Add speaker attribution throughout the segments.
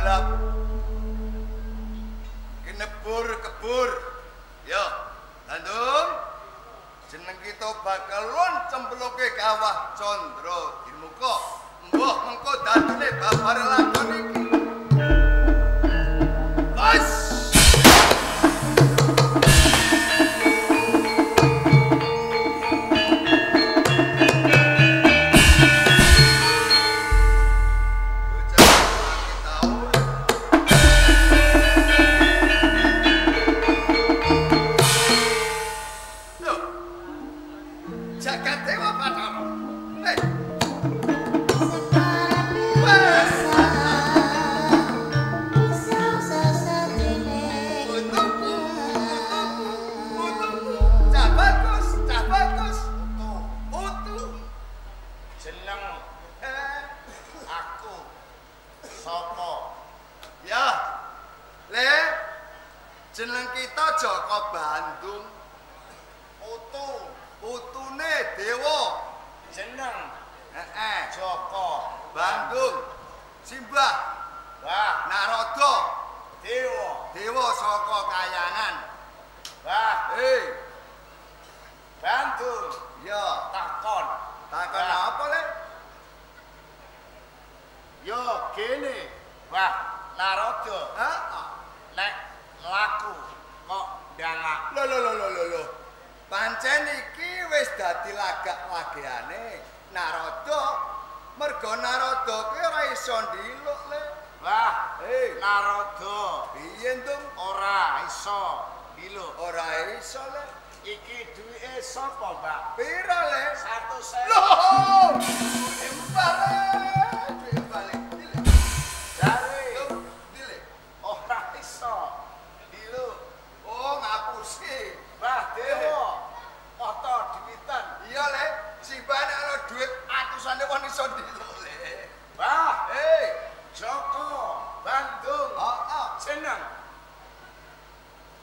Speaker 1: Balap. Kinebur kebur. Yo, Bandung. Jeneng kita bakal cemploke kawah Candra Dimuka. Mbah mengko dadune babar lakon iki. Bas. Jeneng kita Joko Bandung. Putu, putune dewa.
Speaker 2: Jeneng
Speaker 1: Joko Bandung. Simbah
Speaker 2: Mbah
Speaker 1: Narada
Speaker 2: Dewa.
Speaker 1: Dewa saka kayangan.
Speaker 2: Mbah Bandung.
Speaker 1: Ya,
Speaker 2: takon.
Speaker 1: Takon apa, Le?
Speaker 2: Yo gene, Mbah Narada.
Speaker 1: Heeh.
Speaker 2: Nek laku kok ndangak.
Speaker 1: Lho lho lho lho lho. Pancen iki wis dadi lagak lageane Narada. Mergo Narada kuwi ora iso ndiluk, Le.
Speaker 2: Wah, Narada.
Speaker 1: Piye, Ndung?
Speaker 2: Ora iso ndiluk.
Speaker 1: Ora iso, Le.
Speaker 2: Iki duwike sapa, Mbak?
Speaker 1: Pira, Le?
Speaker 2: 100.000.
Speaker 1: Lho! Mbak, Le. Mbak, Le.
Speaker 2: Jare.
Speaker 1: Ndiluk.
Speaker 2: Ora iso ndiluk.
Speaker 1: Oh, ngapusi.
Speaker 2: Mbah Dewa, foto duwitan.
Speaker 1: Iya, Le. Simbane ana duit atusane wong iso ndiluk, Le.
Speaker 2: Mbah, Joko Bandung.
Speaker 1: Heeh.
Speaker 2: Jeneng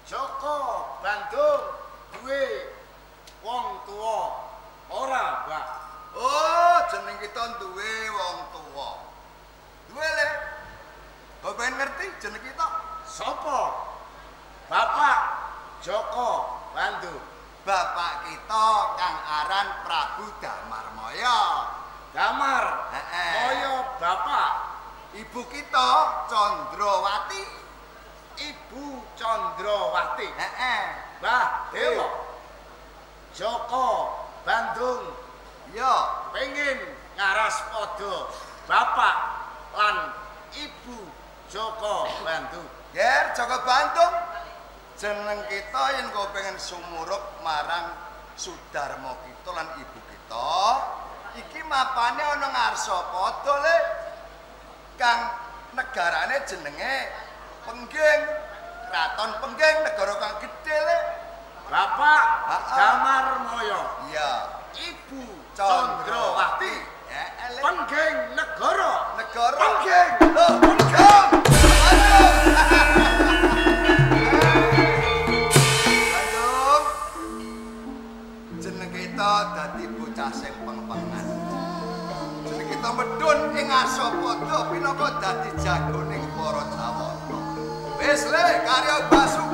Speaker 2: Joko Bandung duwe wong tuwa ora, Mbah?
Speaker 1: Oh, jeneng kita duwe wong tuwa. Duwe, Le. Kok pengen ngerti jeneng kita?
Speaker 2: Sapa? Bapak Joko Bandung.
Speaker 1: Bapak kita kang aran Prabu Damarmaya.
Speaker 2: Damar.
Speaker 1: Heeh.
Speaker 2: Maya bapak.
Speaker 1: Ibu kita Candrawati.
Speaker 2: Ibu Candrawati.
Speaker 1: Heeh.
Speaker 2: Mbah Dewa. Joko Bandung
Speaker 1: Ya,
Speaker 2: pengen ngaras padha bapak lan ibu Joko Bandung.
Speaker 1: Ger Joko Bandung. Jeneng kita yen kok pengen sumurup marang Sudarma kita lan ibu kita, iki mapane ana ngarsa padha, Le. Kang negarane jenenge Pengging, Kraton Pengging, negara kang gedhe, Le.
Speaker 2: Bapak Damarmaya.
Speaker 1: Iya.
Speaker 2: Ibu Candrawati.
Speaker 1: Heeh, Le.
Speaker 2: Pengging negara.
Speaker 1: Negara
Speaker 2: Pengging.
Speaker 1: Lho, Pengging. Bandung. Jeneng kita dadi bocah sing peng-pengan. Jeneng kita medhun ing Asapada pinaka dadi jagoning para Jawata. Wis, Le, karya Basuki.